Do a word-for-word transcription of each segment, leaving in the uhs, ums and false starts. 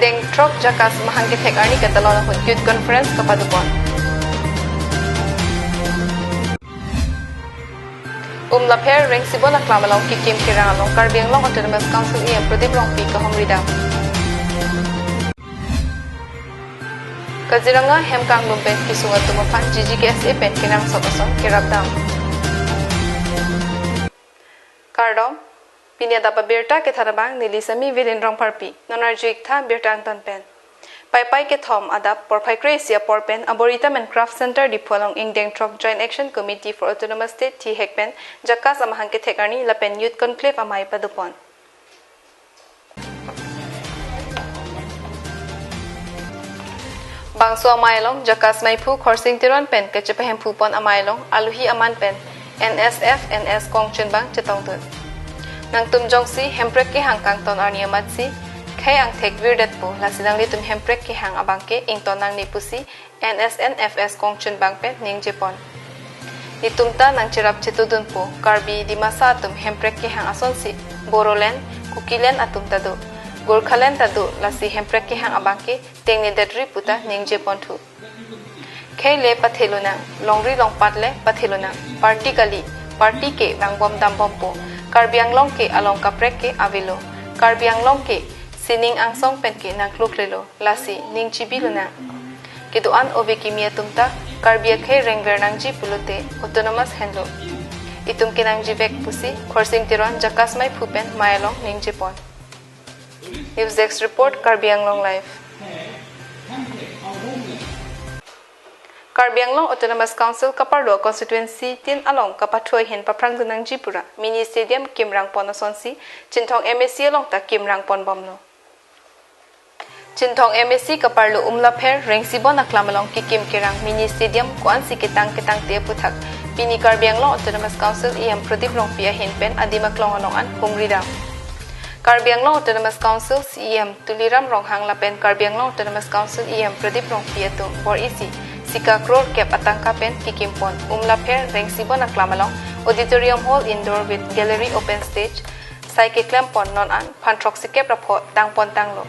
Ingdeng throk JACAS mahang kethek arni ketalon ahut Youth Conference kapadopon. Umlapher Rengsibon aklam along kikim kerang along Karbi Anglong Autonomous Council E M Pradip Rongpi kahumri dam. Kaziranga hem kanglum pen kisung atum aphan G G K S A pen kenangsot ason kerap dam. Kardom, pini adap abirta kethan abang neli Sami Vilin Rongpharpi. Non arju-ik tha birta angton pen. Paipai kethom adap porphai kre-isi apor pen Arboretum and Craft Center Diphu along ingdeng throk Joint Action Committee for Autonomous State thihek pen JACAS amahang kethek arni lapen Youth Conclave amei padopon. Bangso amei along JACAS meiphu Khorsing Teron pen kachepahemphu pon amei along alohi aman pen N S F N S kongchunbang chetongdun. Nangtum jongsi hemprek kehang kangton arni amatsi khei angthek virdetpo, lasi nanglitum hemprek kehang abangke ington nangne pusi N S N F S kongchunbang pen ningjepon. Netum ta nangcherap chetudunpo, Karbi Dimasa atum hemprek kehang asonsi Bodoland, Kukiland atum ta do, Gorkhaland ta do, lasi hemprek kehang abangke tengnedetri puta ningjeponthu. Khei le pathelonang, longri longpat le pathelonang, party kali, party ke vangbom dambompo, Karbi Anglong ke along kaprek ke avelo, Karbi Anglong ke sining angsong pen ke nangkluklelo, lasi ning chibilonang. Kedo-an ove kimi atum ta Karbi akhei rengver nangji pulote autonomous henlo. Itum ke nangjivek pusi Khorsing Teron JACAS meiphu pen mei along ningjepon. News Desk Report, Karbi Anglong Live. Karbi Anglong Autonomous Council kaparlo constituency tin along kapathu ahin paphrangdun nangji pura mini stadium kimrang pon asonsi Chinthong M A C along ta kimrang ponbomlo. Chinthong M A C kaparlo Umlapher Rengsibon aklam along kikim kerang mini stadium ko-ansi ketang ketangte aputhak pini Karbi Anglong Autonomous Council E M Pradip Rongpi ahin pen adim aklong along an humri dam. Karbi Anglong Autonomous Council C E M Tuliram Ronghang lapen Karbi Anglong Autonomous Council E M Pradip Rongpi atum bor-isi sika crore kep atangka pen kikim pon Umlapher Rengsibon aklam along auditorium hall indoor with gallery open stage sai keklem pon non an phan throksikep ra pho tang pon tanglo.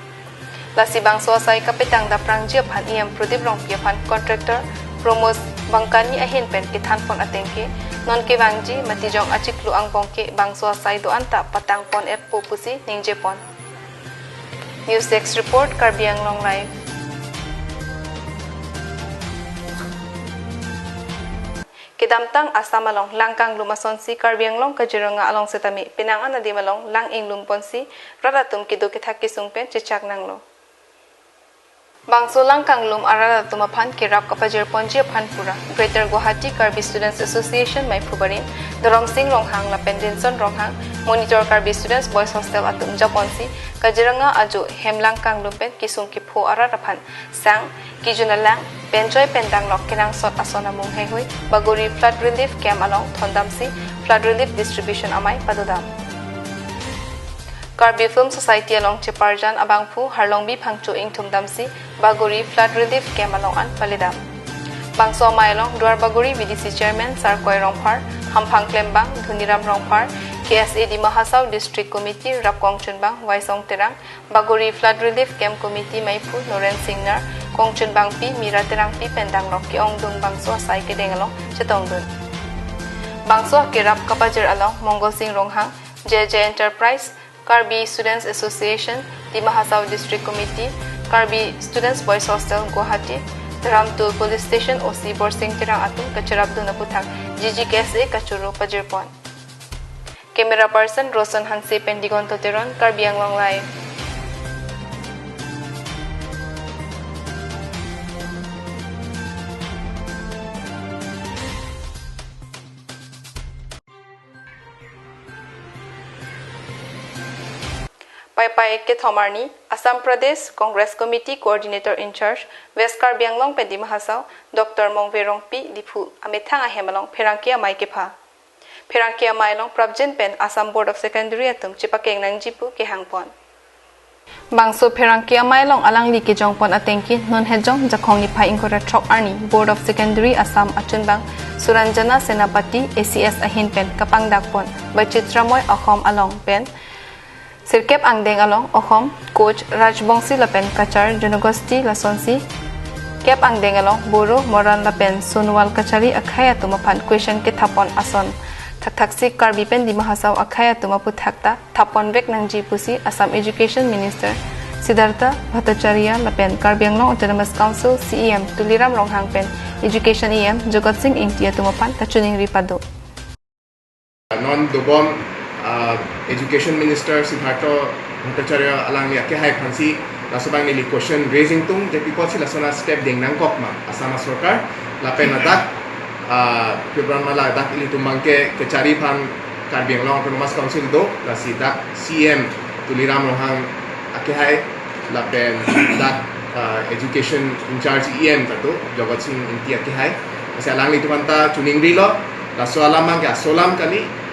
Lasi bangso asai kapetang daprangji aphan E M Pradip Rongpi aphan contractor Promos Bangkani ahin pen kethan pon ateng ke non kevangji mati jong achiklo angbong ke bangso asai do-an ta patang pon-etpo pusi ningjepon. News Desk Report, Karbi Anglong Live. Kedamtang Assam along lang kanglum asonsi Karbi Anglong Kaziranga along setame penang an adim along lang inglum ponsi rat atum kedo kethak kesung pen chechak nanglo. Bangso lang kanglum arat atum aphan kerap kapajir ponji aphan pura Greater Guwahati Karbi Students Association meiphu barim Dhorom Sing Ronghang lapen Dinson Ronghang, Monitor Karbi Students Boys Hostel atum japonsi Kaziranga ajo hem lang kanglum pen kesung kepho arat aphan sang, kejun alang, penchoi pendanglok kenangsot ason amung heihui Bagori Flood Relief Camp along thondamsi flood relief distribution amei padodam. Karbi Film Society along cheparjan abangphu Harlongbi Phangcho ingthum damsi Bagori Flood Relief Camp along an paledam. Bangso amei along Duar Bagori V D C Chairman Sarkoi Rongphar, Hamphang Klembang, Dhoniram Rongphar, K S A Dima Hasao District Committee rap kongchunbang Waisong Terang, Bagori Flood Relief Camp Committee meiphu Noren Singnar, kongchunbangpi Mira Terangpi pen danglok ke-ongdung bangso asai kedeng along chetongdun. Bangso akerap kapajir along Mongol Sing Ronghang, J J Enterprise, Karbi Students Association, Dima Hasao District Committee, Karbi Students Boys Hostel, Guwahati, Dharamtul Police Station O C Borsing Terang atum kacherapdun aputhak G G K S A kachoro pajirpon. Camera person Roson Hanse pen Digonto Teron, Karbi Anglong Live. Paipai kethom arni, Assam Pradesh Congress Committee Coordinator in Charge, West Karbi Anglong pen Dima Hasao, Doctor Mongve Rongpi, Diphu, amethang ahem along pherangke amei kepha. Pherangke amei along prapjin pen Assam Board of Secondary atum chepakeng nangji pu kehang pon. Bangso pherangke amei along alangli kejong pon ateng ke non hejong Jakhong niphai ingkoi ra throk arni Board of Secondary Assam achunbang Suranjana Senapati A C S ahin pen kapangdak pon Baichitramoi Akhom along pen Sirkep angdeng along Ohom, Koch, Rajbongsi lapen Kachar Jonogosti lasonsi kep angdeng along Boro, Moran lapen Sonowal Kachari akhei atum aphan question kethapon ason thakthaksi Karbi pen Dima Hasao akhei atum aphuthak ta thapon vek nangji pusi Assam Education Minister Siddhartha Bhattacharya lapen Karbi Anglong Autonomous Council C E M Tuliram Ronghang pen Education E M Jagat Sing Engti atum aphan kachiningri pado. Non dobom, ah, Education Minister Siddhartha Bhattacharya alangli akehai aphansi laso abang neli question raising tung, je pi apotsi lason a-step deng nangkok ma Assam sorkar, lapen ladak, ah, February mala dak ilitum abangke kechari aphan Karbi Anglong Autonomous Council do, lasi dak C E M Tuliram Ronghang akehai lapen dak, ah, education in charge E M ta do, Jagat Sing Engti akehai. Lasi alanglitum aphan ta chiningrilo, laso alam abangke aso alam kali.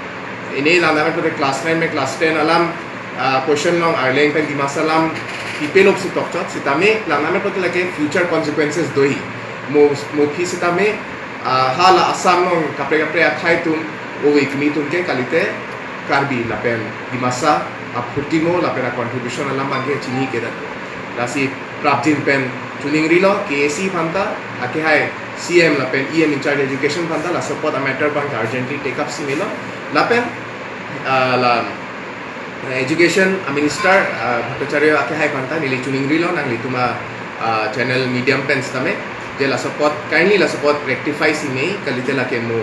Ili langdam pen pulote class nine pen class ten alam, ah, question along Arleng pen Dimasa alam pipelop si tokchot, sitame langdam pen pulote lake future consequences do he. Mo, mo aphi sitame, ah, hala Assam along kaprek kaprek akhei atum, ove kimi atum ke kalite Karbi lapen Dimasa aphurkimo lapen a-contribution alam abangke chini kedo. Lasi prapjin pen chiningrilo, K A C aphan ta, akehai C E M lapen E M in charge education aphan ta laso apot a-matter abangke urgently take up si melo. Lapen, ah, la, eh, education a-minister, ah, Bhattacharya akehai aphan ta neli chiningrilo nanglitum a, ah, channel medium pen sitame, je laso apot, kindly laso apot rectify si me, kalite lake mo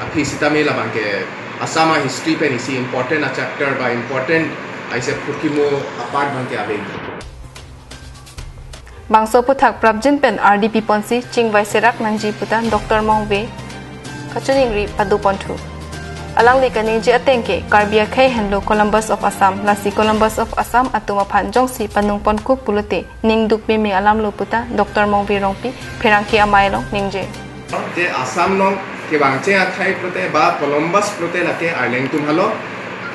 aphi sitame labangke Assam a-history pen isi important a-chapter ba important a-isi aphurkimo a-part abangke ave. Bangso aphuthak prapjin pen ardi piponsi chingvai serak nangji puta Doctor Mongve kachiningri padoponthu. Alangli kaningje ateng ke Karbi akhei henlo Columbus of Assam, lasi Columbus of Assam atum aphan jongsi panung ponkuk pulote ningduk meme alamlo puta Doctor Mongve Rongpi pherangke amei along ningje. Je Assam along kevangcheng akhei pulote ba Columbus pulote lake Arleng atum helo.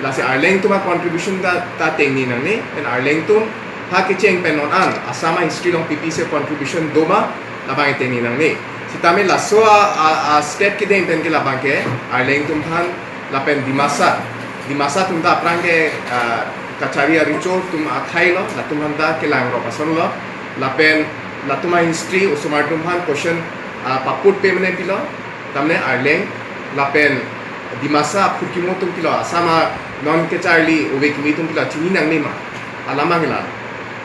Lasi Arleng atum a-contribution ta, ta tengni nangne, pen Arleng atum ha kecheng pen non an Assam a-history along pipisi contribution do ma, labang tengni nangne. Sitame laso a, a, a-step kedeng pen ke labangke Arleng atum aphan lapen Dimasa, Dimasa atum ta aphrang ke, ah, kachari arecho atum akhei lo, latum aphan ta kelang rok asonlo, lapen latum a-history osomar atum aphan question, ah, paput pemene pilo, tamne Arleng, lapen Dimasa aphurkimo atum pilo, Assam a non kecharli ove kimi atum pilo, chini nangne ma, alam abang la.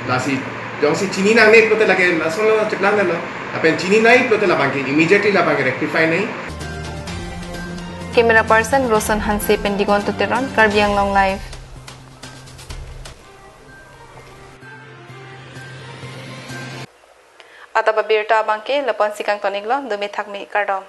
Lasi jongsi chini nangne pulote lake lasonlo cheplang lo, lapen chini nai pulote labangke immediately labangke rectify nai. Camera person Roson Hanse pen Digonto Teron, Karbi Anglong Live. Adap abirta abangke lapu-ansi kangton-iklo, dome thakme, kardom.